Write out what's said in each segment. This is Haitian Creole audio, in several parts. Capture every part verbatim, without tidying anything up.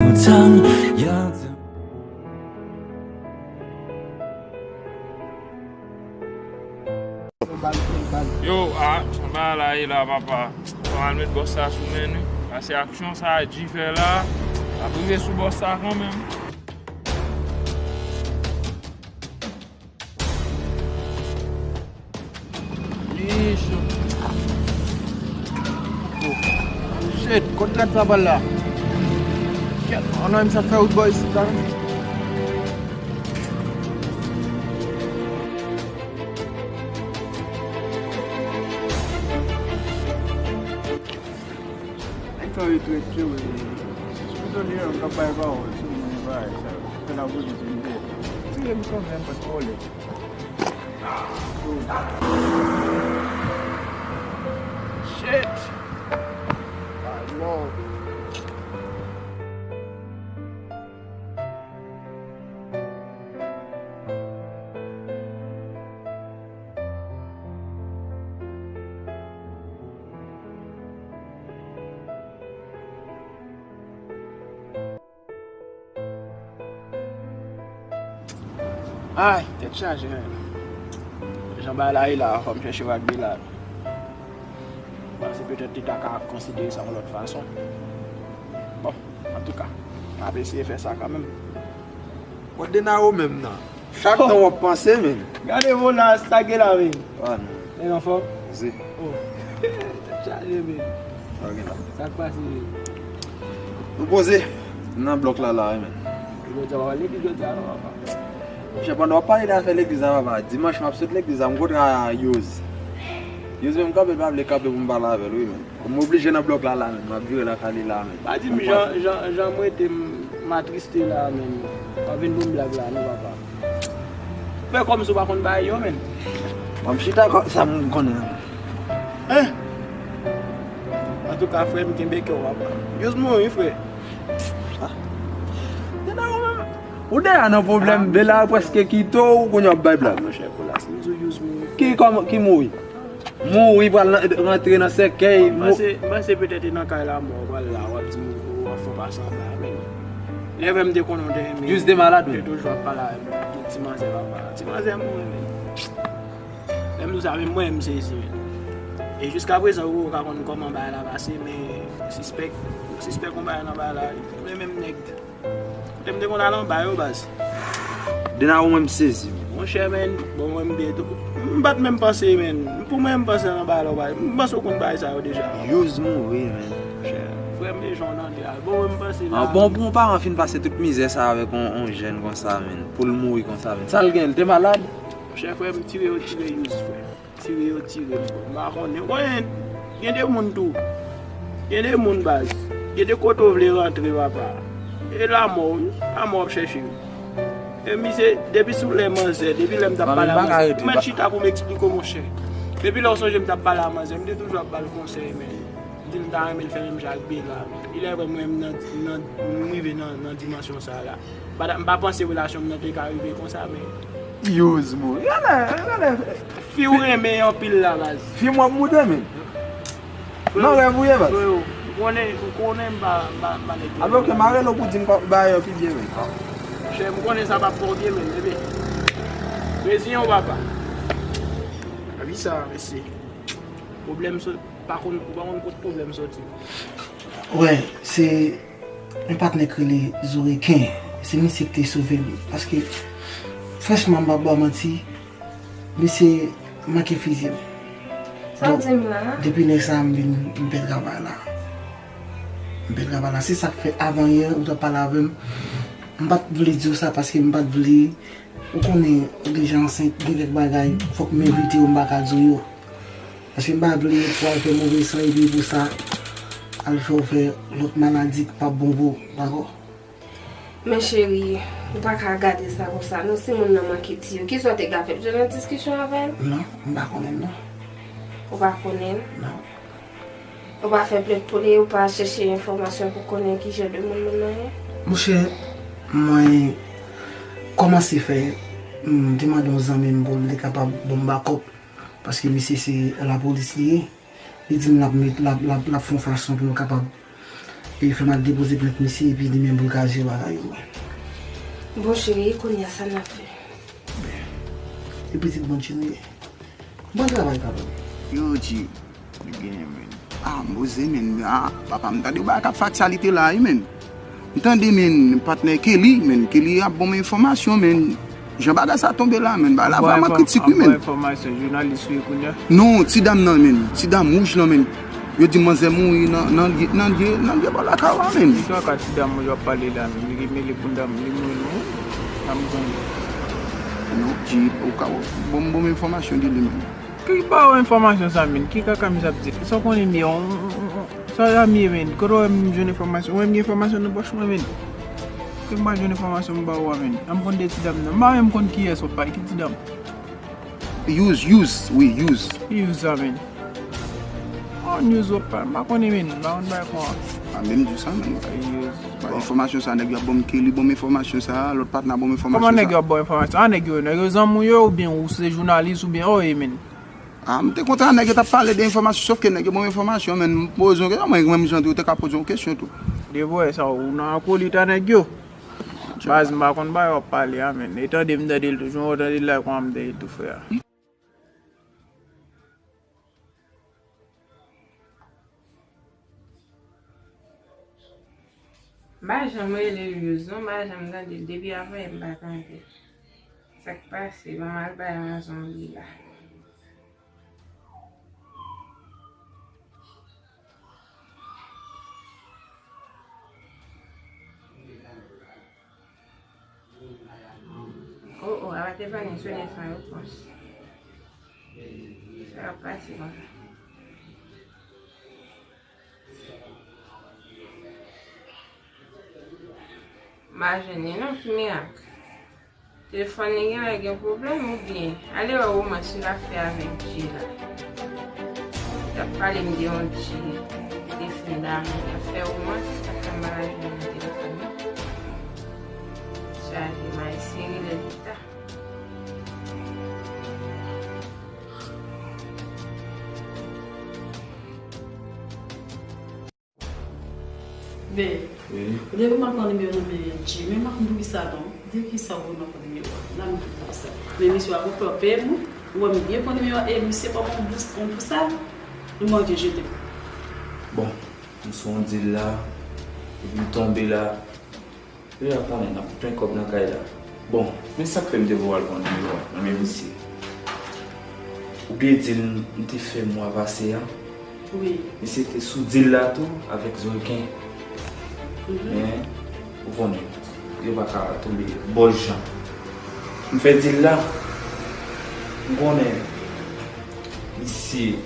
Tan, yon tan. Yo, a, anba la, e la, papa. Fò al met bòs sa sou men nou. Pase aksyon sa, G fè la. Ap rive sou bòs sa kanmenm. Yeesh. Oh. Shit, kot rad sa pral la? Kèt, an nou menm sa fè wout bò isit la. Nèg sa yo trete wi. Sou zòn yo, m ka bay pawòl sou moun bagay sa yo. Fè lapolis vin dèyè. Tire m kanmenm, pa t pwoblèm. Shit! Ah, non. Ay, tèt chaje, men. Jan bagay la ye la, fò m chèche wak Bilal. Bon, se petèt li ta ka konsidere sa yon lòt fason. Bon, antouka, m ap eseye fè sa kanmenm. Bon, Denaro menm nan. Chak tan w ap panse, men. Gade volas, sa gen la, men. Ah, non. Nèg anfòm? Zi. Oh. Tèt chaje, men. Sa gen la. Sa k pase, men? Nou poze nan blòk la, la, wi, men. Jodi a, w ap al legliz jodi a, non, papa? Monchè, pandan w ap pale de afè legliz la, papa, dimanch, m ap sot legliz la, m kontre a Yoz. Yoz menm kanpe, l pa vle kanpe pou m pale avè l, wi, men. M oblije nan blòk la, la, men. M ap vire lakay li la, men. Pa di m jan, jan, jan m rete, m, m atriste la, men. Pa vin pou m blag la, non, papa. Fè kòmsi w pa konn bagay yo, men. Bon, m chita kò, sa m konnen an. Hein? Antouka, frè m, kenbe kè w, papa. Yoz mouri, frè. Ah. Ou deja nan pwoblèm, Bela prèske kite w, kounye a w ap bay blag. Ah, monchè, Kolas, m di w Yoz mouri. Ki kòman, ki mouri? Mouri pral nan, rantre nan sèkèy. M panse, m panse petèt e nan kay Lamò, pral la, w ap di m ou, w ap fè w pase anba, men. Lè vrè m te konnen w te renmen. Yoz te malad, men. Te toujou ap pale avè m de ti manzè, papa. Ti manzè mouri, men. Lè m di w sa, menm mwen, m sezi, men. E jiska prezan, ou ka konn kòman bagay la pase, men sispèk, sispèk yon bagay nan bagay la, wi. Mwen menm nèg. Kote m te konn al anba yo, baz. Denaro, mwen, m sezi. Monchè, men, bon, mwen, m byen tou. M pa t menm panse, men. Pou mwen, m panse nan bagay la, w pa, m panse w konn bagay sa yo deja. Yoz mouri, men. Monchè, frè m, e jan w tande a. Bon, mwen, m panse la. Ah, bon, pou yon paran fin pase tout mizè sa avèk yon, yon jèn konsa, men. Pou l mouri konsa, men. Sa l gen, l te malad? Monchè, frè m, tire yo tire Yoz, frè. Tire yo tire m, bro. M pa konnen. Ou konnen, gen de moun tou. Gen de moun, baz. Gen de kote w vle rantre, papa. E Lamò, wi. Lamò ap chèche w. E misye, depi sou lè manzè, depi lè m t ap pale a manzè. Ou mèt chita pou m eksplike w, monchè. Depi lè w sonje m t ap pale a manzè, m te toujou ap ba l konsèy, men. M di l m ta renmen l fè menm jan ak Bela. E lè vrè mwen, m nan, nan, m rive nan, nan dimansyon sa la. M pa ta, m pa panse relasyon m nan te ka rive konsa, men. Yoz mouri. Gade, gade. Fi w renmen anpil la, baz. Fi m w ap moude, men. Nan rèv ou ye, baz. Freo, ou konnen, ou konnen m pa, m pa, m pa nèg. Alò ke m a rele w pou di m ba yo pi byen, men. Chè, m konnen sa p ap fè w byen, men, bebe. Reziyen w, papa. Avi sa, mesye. Pwoblèm sot, pa konn, ou pa konn kot pwoblèm soti. Wè, se yon patnè k rele Zoreken. Se misye ki te sove m. Paske, franchman, m p ap ba w manti, misye manke fizye m. Sa w di m la? Donk, depi lè sa a, m vin, m pèdi travay la. M pèdi travay la. Se sa k fè avan yè, ou t ap pale avè m. M pa t vle di w sa paske m pa t vle. Ou konnen, ou deja ansent, gen kèk bagay, fòk m evite yo, m pa ka di w yo. Paske m pa vle pou al fè move san epi pou sa al fè w fè lòt maladi k p ap bon pou w, dakò? Men cheri, ou pa ka gade sa konsa, non, si moun nan manke tiye w, kisa w te ka fè? Jwenn nan diskisyon avè l? Non, m pa konnen l, non. Ou pa konnen l? Non. Ou pa fè plent pou li, ou pa chèche enfòmasyon pou konnen ki jan de moun moun nan ye? Monchè, mwen kòmanse fè, m te mande yon zanmi m pou l te kapab ban m bakòp. Paske misye se lapolis li ye. Li di m l ap met, l ap, l ap, l ap fè yon fason pou nou kapab E fè m al depoze plent misye epi li menm pou l ka jere bagay yo. Bon cheri, e kounye a sa n ap fè? E pitit bondye nou ye. Bon travay papa. Yo G, li genyen men. Ah, m poze men. Ah, papa, m tande bagay k ap fè aktyalite la wi men. M tande men patnè Kelly men. Kelly ap ban m enfòmasyon men. Jan bagay sa tonbe la men. Bagay la vrèman kritik wi men. Enfòmasyon jounalis ou ye kounye a? Non, ti dam nan men. Ti dam wouj lan men. Yo di manzè mouri nan nan lye nan lye nan lye bò lakay ou a men. Ki kaka ti dam ou ap pale la men? Li mele pou dam li mouri non. Dam gang. Non, G, ou ka bon bon enfòmasyon de li men. Ki ba ou enfòmasyon sa men? Ki kaka misye ap di? Sa w konnen m ye? Sa w ye men? Kote w wè m jwenn enfòmasyon? Ou wè m gen enfòmasyon nan pòch mwen men? Kote m pral jwenn enfòmasyon m ba ou a men? An m konn de ti dam nan. M pa menm konn kiyès w ap pale. Ki ti dam? Use, use, wi, use. Ki use sa men? Oh, news w ap pale. M pa konnen men. M pa konn bagay kon sa. A menm di sa men. Use. Ba enfòmasyon sa nèg yo ap ban m Kelly ban m enfòmasyon sa, lòt patnè ban m enfòmasyon sa. Kòman nèg yo ap ba w enfòmasyon? A nèg yo, nèg yo zanmi w yo oubyen ou se jounalis oubyen oh e men? Ah, m te kontan nèg yo t ap pale de enfòmasyon, sòf ke nèg yo ban m enfòmasyon, men m poze yon kesyon, mwen menm jan tou, ou te ka poze yon kesyon tou. Depi w wè sa, ou nan akolit a nèg yo. Baz, m pa konn bagay w ap pale a, men. E tande m tande l tou, jan w tande l la, kòman m tande l tou, frè a. M pa janm rele l Yous non, m pa janm tande l. Depi avanyè m pa tande l. Sa k pase? Ban m al bay ranzon li la. Oh, oh, apa te vini sou nèf an yo pons. Sa ap pase konsa. M pa jwenn li non, ki mirak. Telefòn li genlè gen pwoblèm oubyen? Ale wè womans li ap fè avèk Jay la. Li t ap pale m de yon Jay ki te fin damou. L ap fè womans, sa k fè m pa ka jwenn nan telefòn nan. Chaje, m a eseye rele l pita. Ben, wi. Depi m ap pran nimewo nan men Jay, men m pa konn poukisa non. Depi sa ou konn m ap pran nimewo a. La m di poukisa. Men misye avoka pè m, ou wè m byen pran nimewo a, e misye ban m yon bous, yon bous sa. Li manje jete. Bon, m sou yon dil la, epi m tonbe la. Yo pa konnen n ap plen kòb nan kay la. Bon, men sa k fè m te voye al pran nimewo a nan men misye. Ou byen di l m te fè mwa pase a. Wi. Misye te sou dil la tou avèk Zoriken. Mhm. Men, ou konnen, yo pa ka tonbe bòz jan. M fè dil la, m konnen misye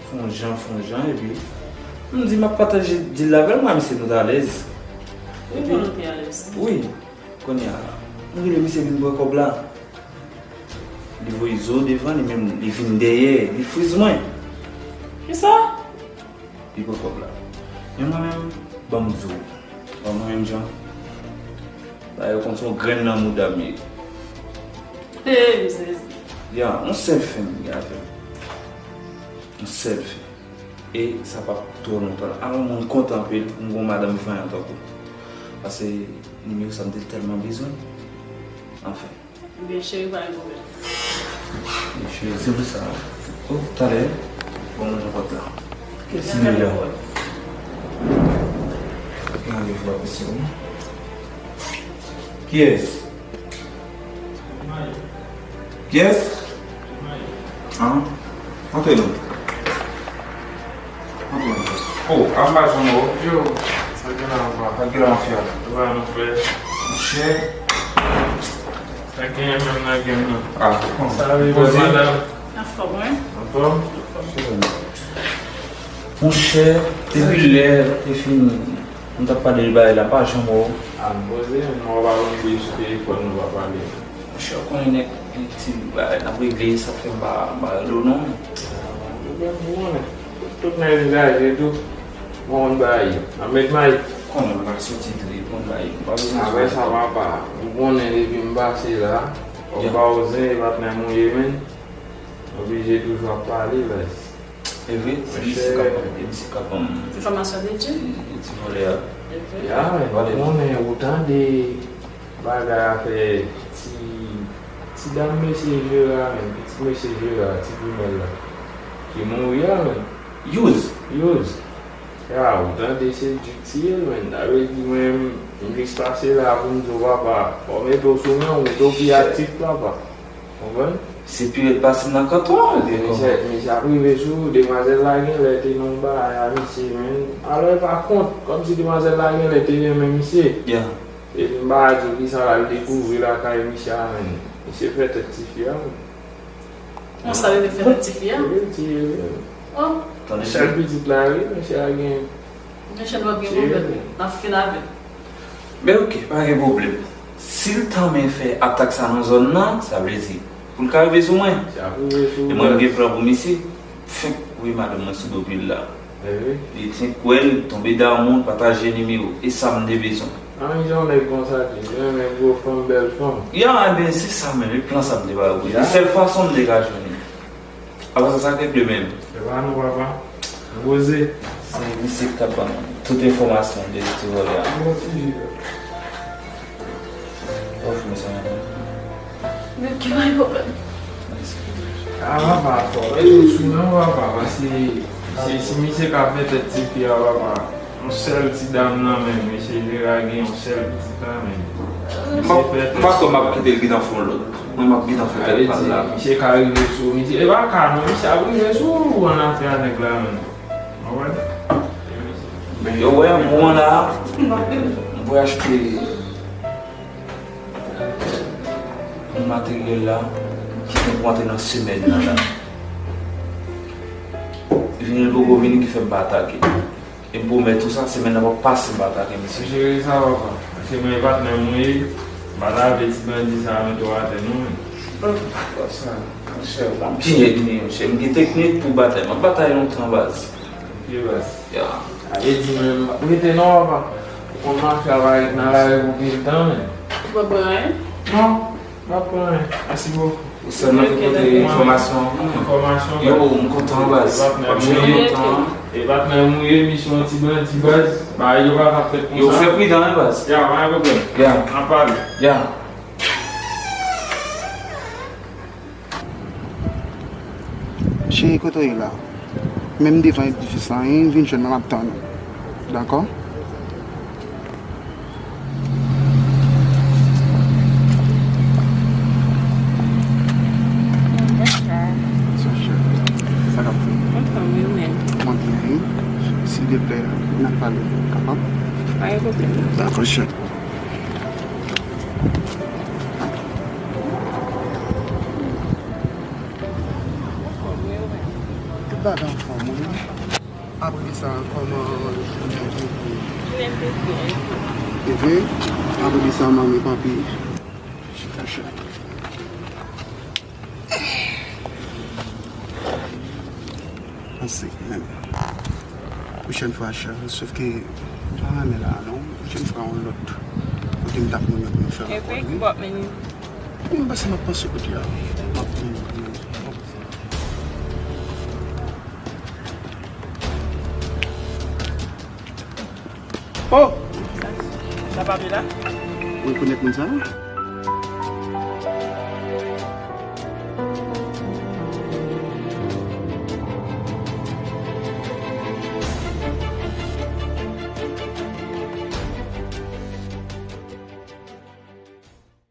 fè yon jan, fè yon jan, epi m di m ap pataje dil la avè l, mwen, misye nou t alèz. Wi, epi, nou te alèz. Wi, kounye a, m rele misye vin pran kòb la. Li voye zo devan, li menm, li vin dèyè, li friz mwen. Kisa? Li pran kòb la. Men mwen menm, ban m di w. Ban mwen menm jan. Dayè, konn se yon grenn nan mouda m ye. Hey, m sezi. Ya, yon sèl fen m gen avè l. Yon sèl fen. E sa p ap twò lontan. Alò, mwen kontan anpil pou m gen yon madanm vanyan tankou w. Paske nimewo sa m te tèlman bezwen. Anfen. Ebyen, cheri, pa gen pwoblèm. Mesye, se pou sa. Oh, talè. Bon, mwen nan pòt la. Kiyès ki la? Gen randevou ap isi wi. Kiyès? Kiyès? An? Antre non. Antre non. Oh, ap mache non. Yo, sa gen la anba? Sa gen la, mon frè? Sa va, mon frè? Monchè. Sa genyen menm nan gen nan. Ah, bon. Sa va, madanm? Anfòm, wi. Anfòm? Monchè, depi lè te fini, m t ap pale de bagay la, m pa janm wè w. Ah, m poze, m wè w pa konn bri sou telefòn, nou pa pale. Monchè, w konnen nèg gen ti bagay n ap regle, sa fè m pa, m pa rele w non. Ah, pwoblèm pou konnen. Tout nèg angaje tou. Bon, m bay. N ap met may. Konnen m pa soti tou, bon, bay. M pa bezwen soti. Apre sa, papa, ou konnen depi m pase la, w ap ba w zen, e patnè m ou ye, men. Oblije toujou ap pale, baz. E vre, se misye k ap, e misye k ap, um, enfòmasyon de Jim? Ti vòlè a. Ya, men, ou konnen, ou tande bagay afè ti, ti dam mesye Jera, men, pitit mesye Jera, ti grimèl la. Ki mouri a, men. Youz. Youz. Ya, ou tande se Duke tiye l, men. Sa vle di, mwen, m jis pase la pou m di w, papa, fò w mete w sou men w, mete w pi aktif, papa. Konprann? Se pi rèd pase m nan kanton an, men kòman? Misye, misye ap rive sou ou, demwazèl la genlè te nan yon bagay a misye, men. Alò, e pa kont, kòmsi demwazèl la genlè te renmen misye. Ya. Epi m pa di w kisa l al dekouvri lakay misye a, men. Misye fè tèt tifi a, men. Konsa li te fè tèt tifi a? Wi, li tiye li. Oh. Sèl pitit la, wi, misye a gen. Mesye, nou p ap gen pwoblèm. N ap fin avè l. Men oke, pa gen pwoblèm. Si l tanmen fè atak sa nan zòn nan, sa vle di, pou l ka rive sou mwen. E mwen, m gen plan pou misye. Fenk voye madanm mwen sou do pye l la. Li te kwè l tonbe damou, l pataje nimewo. E sa m te bezwen. An, jan nèg konsa di, li renmen gwo fanm, bèl fanm. Ya, ebyen, se sa menm, e plan sa m te ba ou. Se sèl fason m te ka jwenn li. Apre sa, sa k regle menm? Se pa nou, papa. Poze. Se misye k t ap ban m tout enfòmasyon de ti vòlè a. Bon, ti jè. Of, mesye. Men ki bay pwoblèm? A, papa, fò mete w sou men w, papa, paske si, si misye ka fè tèt tifi a, papa, yon sèl ti dam nan menm, mesye Jera gen yon sèl pitit la menm. M pa, m pa kwè m ap kite l gentan fè yon lòt. Mwen, m ap gentan fè tèt pal la. Misye ka rive sou, misye, e pa ka non, misye ap rive sou ou annafè a nèg la menm. Ou konprann? Yo wè, bon la, m pou achte yon materyèl la, ki gen pou antre nan semèn nan la. Vini l poko vini ki fè m pa atake. E m pwomèt ou sa, semèn nan p ap pase m pa atake misye. Jere sa, papa. Paske mwen e patnè m ou ye, m pa ta vle ti bandi sa a mete w atè non, men. Sa, monchè, w ap byen ri, monchè. M gen teknik pou batay. M ap batay lontan, baz. Ok, baz. Ya. Ale di men, m ap rete non, papa. Ou konn mafya pa ret nan lari pou pil tan, men. Ou pa pran anyen? Non, m pa pran anyen. Mèsi bokou. Ou sèlman te pote enfòmasyon an pou mwen. Enfòmasyon, yo, m kontan, baz. W ap jere lontan. E patnè m ou ye, misyon ti bandi, baz. Bagay yo pa ka fèt konsa. Yo, fè pridan, wi, baz. Ya, pa gen pwoblèm. Ya. N ap pale. Ya. Cheri, kote w ye la? Menm devan edifis la, wi, vin jwenn mwen, m ap tann ou. Dakò? Sa k ap fèt? Mwen byen, wi. Silvouplè, n ap pale, kapab? Pa gen pwoblèm. Dakò, cheri. Tout bagay anfòm, wi. Apre sa, kòman jounen te ye? Jounen te byen. E vre? Apre sa, manmi, papi. Chita, chita. Pase, men. Pwochèn fwa, chè. Sòf ke m pa renmen la, non. Pwochèn fwa, yon lòt kote m t ap mennen pou nou fè rakò, wi. Epi, ki bò w ap mennen? M pase, m ap pase kote a. M ap mennen, m ap mennen. Oh! Sa, sa pa vle la? Ou rekonèt moun sa a?